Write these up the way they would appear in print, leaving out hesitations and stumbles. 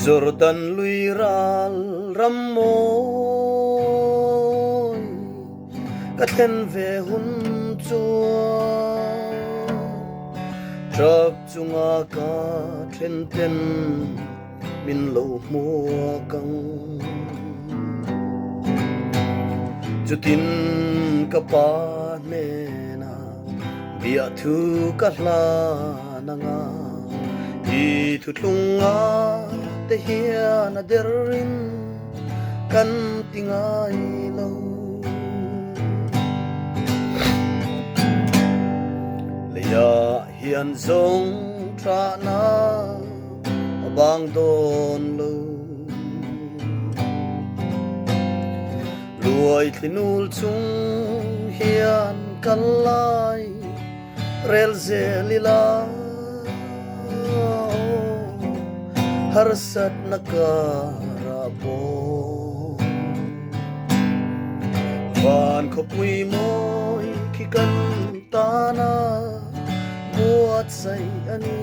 Jordan lui ral ram mawi ka thlen ve hun chuan Tap chunga ka then ten min lo hmuak ang. Chutin ka pa hnenah biahthu ka hlan ang a, i thuthlunga te hian a derin kan ti ngai lo. Leiah hian zawng thahna a bang dawn lo. Luai thlinul chung hian kal lai rel zel ila aw harsatna karah pawh van khawpui mawi khi kan tana buatsaih a ni.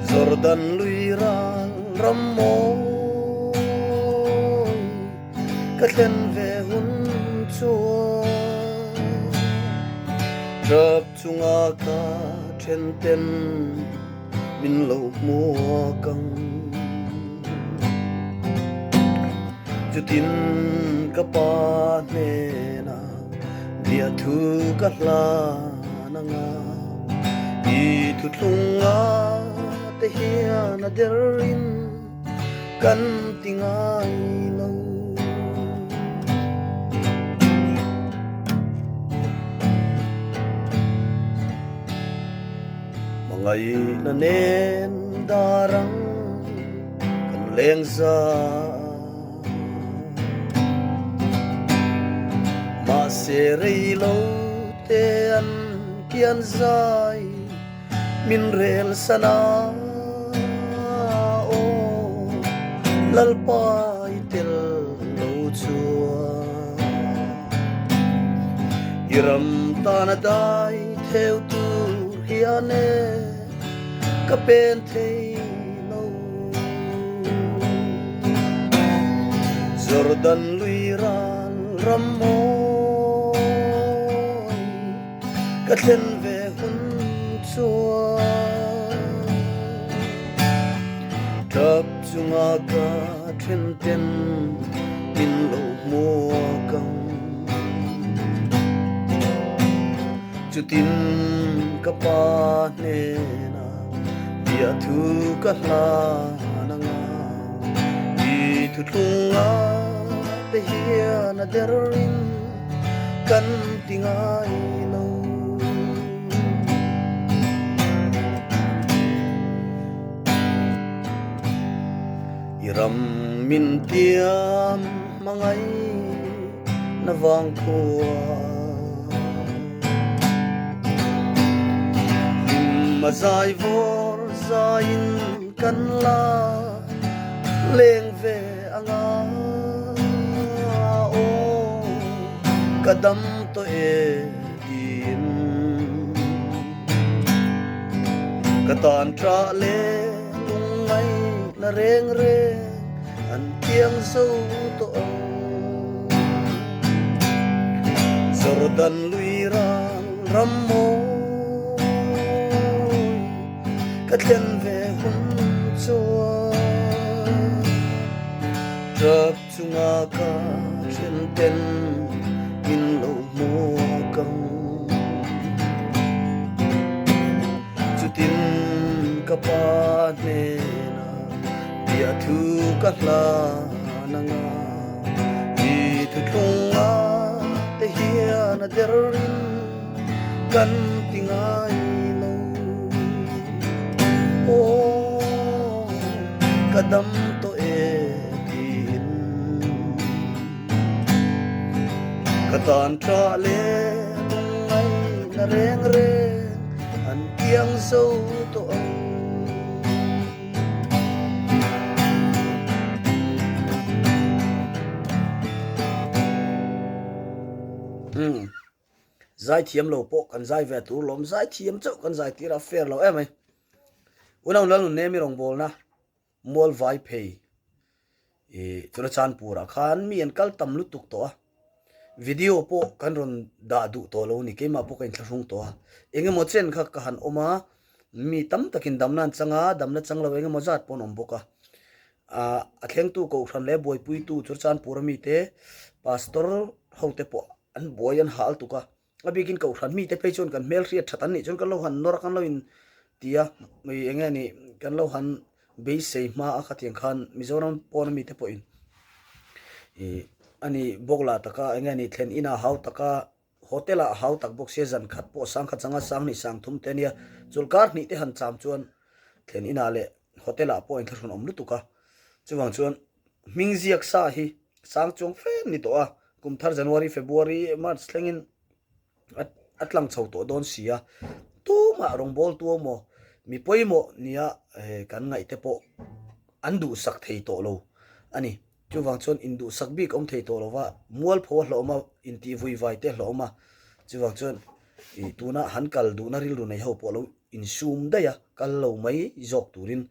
Jordan lui ral ram mawi ka thlen ve hun chuan Tap chunga ka then ten min lo hmuak ang. Chutin ka pa hnenah biathu ka hlan ang a, i thuthlunga te hian a derin kan ti ngai lo. Hmangaihna nen dar ang kan leng za. Mahse rei lo te an kian zai min rel san a, aw Lalpa i tel lo chuan i ram tan a dai theu tur hian e ka pen thei lo. Jordan lui ral ram mawi ka thlen ve hun chuan tap chunga ka then ten min lo hmuak ang. Chutin ka pa hnenah biathu ka hlan ang a, i thuthlunga te hian a derin kan ti ngai lo. I ram min tiam hmangai na vang khua. Hlim a zai vawr zaiin kan la leng ve anga aw ka dam tawh e tiin ka tan tah leh lungngai na reng reng an tiang zo tawh ang. Jordan lui ral ram mawi ka thlen ve hun chuan Tap chunga ka then ten min lo hmuak ang. Chutin ka pa hnenah biathu ka hlan ang a, i thuthlunga te hian a derin kan ti ngai lo. Aw, ka dam tawh e tiin ka tan tah leh lungngai na reng reng an kiang zo tawh ang. Umm zai thiam lo pawh kan zai ve tur lawm zai thiam chauh kan zai tir a fair lo em mai. Unau Lalnunnem i rawngbawlna mual vai phei i Churachandpur ah khan mi an kal tam lutuk tawh a, video pawh kan rawn dah duh tawh lo a ni, keimah pawh ka inthlahrung tawh a, engemaw chen kha ka han awm a, mi tam takin damna an chang a, damna chang lo engemaw zat pawh an awm bawk a, a thlengtu Kohhran leh buaipuitu Churachandpur a mite Pastor hote pawh an buai an hal tuk a, A bikin Kohhran mite phei chuan kan hmelhriat that an nih chuan kan lo han nawr a, kan lo in ti a, ih eng nge nih kan lo han beisei hma a khatiang khan Mizoram pawna mite pawhin ih a ni bawk lah taka eng nge nih thlen inah hau taka hotel ah hau tak bawk sia zan khat pawh sang khat changa sang hnih sang thum te ania chawlhkar hnih te han cham chuan thlen inah leh hotel ah pawh a inthlahrun awm lutuk a, chuvang chuan hming ziak sa hi sang chuang fe an ni tawh a, kum thar January, February, March thlengin a tlang chho tawh dawn si a, tumah rawngbawltu emaw mi pawimawh nia kan ngaih te pawh an duhsak thei tawh lo a ni. Chuvang chuan induhsak bik awm thei tawh lova, mualpho a hlawhawm a, intih vui vai te a hlawhawm a, chuvang chuan ih tuna han kal duhna rilru nei ho pawh lo insum daih a, kal lo mai zawk turin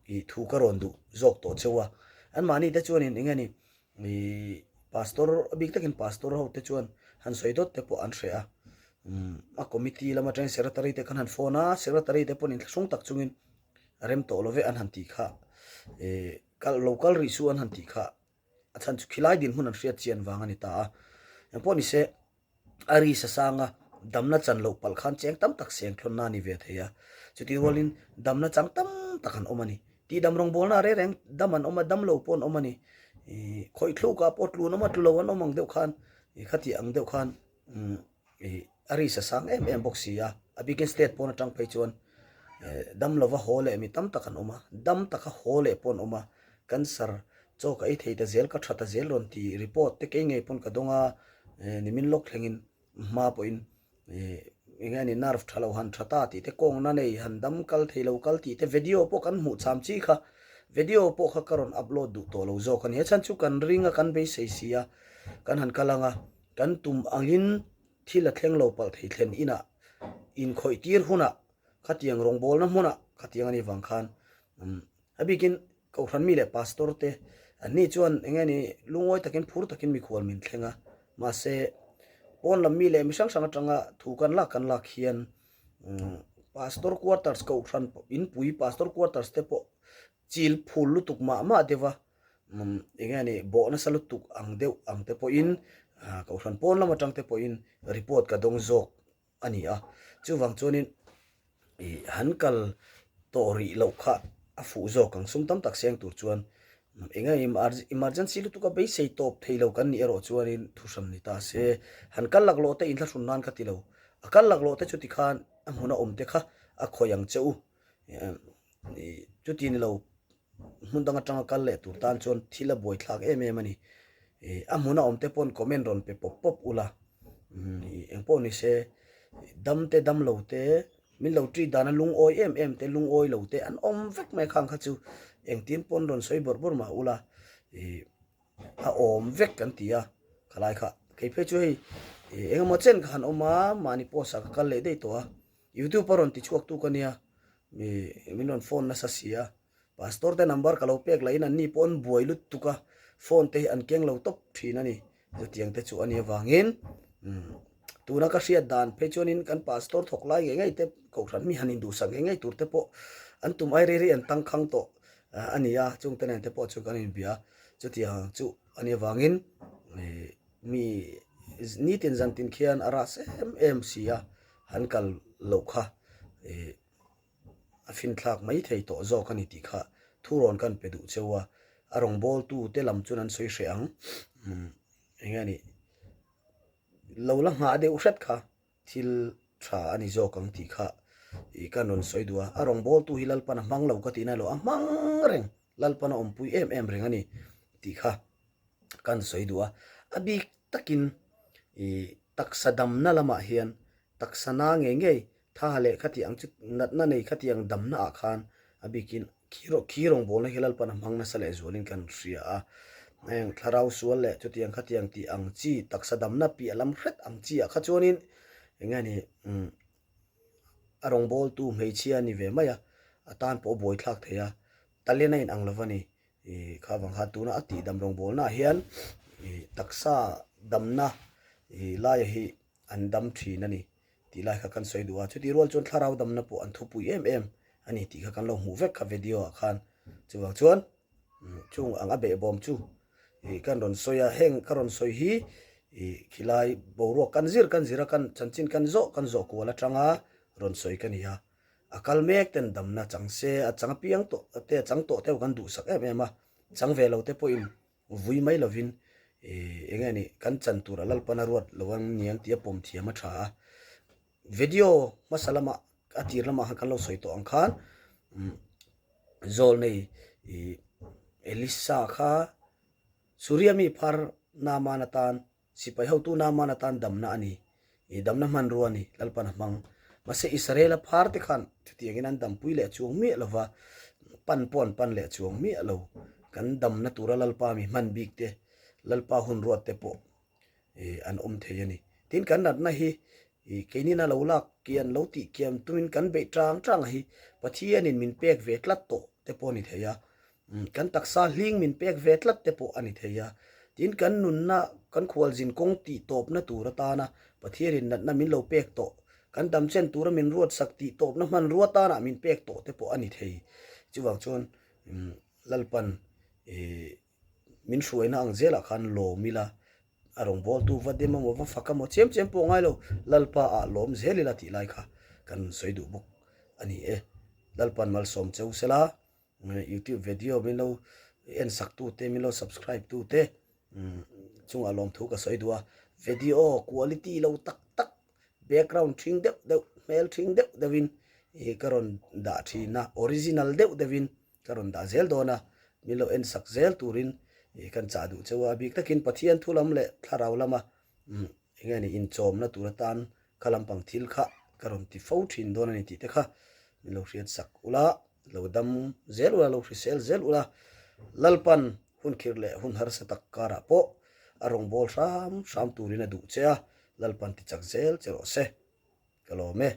ih thu ka rawn duh zawk tawh cheu a. Anmahni te chuanin eng nge ni ih pastor a bik takin pastor ho te chuan han sawi dawt te pawh an hreh a, a committee lam atangin secretary te khan han phone a, secretary te pawhin inthlahrung tak chungin a rem tawh lo ve an han tih kha ih Kal lo kal rih su an han tih kha a chhan chu khilai dinhmun an hriat chian vang a ni ta a. Engpawh ni se a ri sa sang a, damna chan loh palh khan cheng tam tak seng thlawnna a ni ve thei a. Chutih rualin damna chang tam tak an awm a ni. Tihdam rawngbawlna a reng reng dam an awm a, dam lo pawh an awm a ni. Ih khawih thlukah pawh tlu an awm a, tlu lo an awm ang deuh khan ih khati ang deuh khan umm Ih a ri sa sang em em bawk si a, a bikin state pawn atang phei chuan dam lova haw leh mi tam tak an awm a, dam taka haw leh pawh an awm a, cancer chaw ka ei thei ta zel ka tha ta zel rawn ti report te kei ngei pawn ka dawng a, nimin lawk thlengin hma pawhin ih eng nge ni nerve tha lo han tha ta tih te kawngna nei han dam kal thei lo kal tih te video pawh kan hmuh cham chi kha video pawh kha ka rawn upload duh tawh lo zawk a ni, a chhan chu kan ring a kan beisei si a kan han kal ang a. Kan tum angin thil a thleng lo palh thei thlen inah inkhawih tir hunah khatiang rawngbawlna hmunah khatiang a nih vang khan a bikin Kohhran mi leh Pastor te anni chuan eng nge ni lungawi takin phur takin mikhual min thleng a, mahse pawn lam mi leh mi hrang hrang atanga thu kan lak kan lak hian Pastor quarters Kohhran inpui Pastor quarters te pawh chil phul lutuk mah mah deuh a, eng nge ni bawh nasa lutuk ang deuh ang te pawhin Kohhran pawn lam atang te pawhin report ka dawng zawk a ni a, chuvang chuanin ih han kal tawh rih loh kha a fuh zawk ang sum tam tak seng tur chuan eng nge emergency lutuk a beisei tawp thei lo kan nih erawh chuanin thuhran ni ta se, han kal laklawh te inthlahrun nan ka ti lo, a kal laklawh te chuti khan a hmun a awm te kha a khawih ang che u. Chuti ni lo hmun dang atanga kal leh tur tan chuan thil a buai thlak em em a ni. A hmuna awm te pawn comment rawn pe pawp pawp ula eng pawh ni se dam te dam lo te min lo treat dana lungawi em em te lungawi lo te an awm vek mai khang kha chu engtin pawn rawn sawi bawrh bawrh mah ula a awm vek kan ti a khalai kha kei phei chu hei engemaw chen ka han awm a mahni post ah ka kal leh daih tawh a. Youtube a rawn ti chhuak tu ka nia, mi min rawn phone nasa si a, pastor te number ka lo pek lahin an ni pawh an buai lutuk a, phone te hi an keng lo tawp thin a ni, chutiang te chu a nih avangin tuna ka hriat dan phei chuanin kan pastor thawk lai ngei ngei te kohhran mi han induhsak ngei ngei tur te pawh an tum ai rei rei an tangkhang tawh a ni a, chungte nen te pawh chu kan inbia, chutiang chu a nih avangin mi nitin zantin khian a ras em em si a. Han kal loh kha ih a finthlak mai thei tawh zawk a ni tih kha thu rawn kan pe duh cheu a, a rawngbawltu te lam chuan an sawi hreh ang umm eng nge nih lo la nghah deuh hret kha thil tha a ni zawk ang tih kha ih kan rawn sawi duh a, a rawngbawltu hi Lalpan a hmang lo ka tihna erawh a hmang reng Lalpan a awmpui em em reng a ni tih kha kan sawi duh a, a bik takin ih taksa damna lamah hian taksa na ngei ngei tha leh khati ang chu natna nei khati ang damna ah khan a bikin khi khi rawngbawlna hi Lalpan a hmang nasa leh zualin kan hria a, heng thlarau sual leh chutiang khatiang tih ang chi taksa damna piah lam hret ang chi ah kha chuanin eng nge ni umm a rawngbawltu hmeichhia a ni ve mai a. A tan pawh a buaithlak thei a, talent a inang lo va ni. Ih kha vang khan tuna a tihdam rawngbawlnaah hian ih taksa damna ih laia hi an dam thin a ni tih lai kha kan sawi duh a. Chutih rual chuan thlarau damna pawh an thupui em em a ni tih kha kan lo hmuh vek kha video ah khan. Chuvang chuan chung ang a behbawm chu ih kan rawn sawi a, heng ka rawn sawi hi ih khilai boruak kan zir kan zir a, kan chanchin kan zawh kan zawh kual atanga rawn sawi ka ni a. A kal mek ten damna chang se, a chang apiang tawh te, a chang tawh te kan duhsak em em a, chang ve lo te pawhin vui mai lovin ih eng nge ni kan chan tur a Lalpan a ruat lo ang niang tih a pawm thiam a tha a. Video hmasa lamah a tir lamah khan kan lo sawi tawh ang khan Zawlnei ih Elisa kha Suria mi phar Naaman atan Sipai hotu Naaman atan damna a ni. I damna hmanrua a ni, Lalpan a hmang. Mahse Israela phar te khan chutiangin an dampui leh chuang miah lo va, pan pawh an pan leh chuang miah lo. Kan damna tura Lalpa mi hman bik te, Lalpa hun ruat te pawh an awm thei a ni. Tin, kan natna hi keinin a lo lak kian lo tih kiam tumin kan beih tang tang a hi Pathianin min pek ve tlat tawh te pawh a ni thei a. Kan taksa hling min pek ve tlat te pawh a ni thei a. Tin, kan nunna, kan khualzin kawng tih tawpna tur atana Pathianin natna min lo pek tawh, kan damchen tura min ruatsak tih tawpna hmanrua atana min pek tawh te pawh a ni thei. Chuvang chuan Lalpan min hruaina ang zelah khan lawm ila, a rawngbawltu va dem emaw va fak emaw chiam chiam pawh ngai lo, Lalpa ah lawm zel ila tih lai kha kan rawn sawi duh bawk a ni e. Lalpan malsawm cheu sela. Youtube video min lo en sak tu te min lo subscribe tu te chungah lawmthu ka sawi duh a video quality lo tak tak background thing deuh deuh hmel thing deuh deuh in ih ka rawn dah thin a original deuh deuh in ka rawn dah zel dawn a min lo en sak zel turin ih kan chah duh cheu a a bik takin Pathian thu lam leh thlarau lama eng nge ni inchawmna tur atan kha lampang thil kha ka rawn ti fo thin dawn a ni tih te kha min lo hriat sak ula. Lo dam zel ula, lo hrisel zel ula, Lalpan hun khirh leh hun harsa tak karah pawh a rawngbâwl hram hram turin a duh che a, Lalpan ti chak zel che rawh se. Ka lawm e.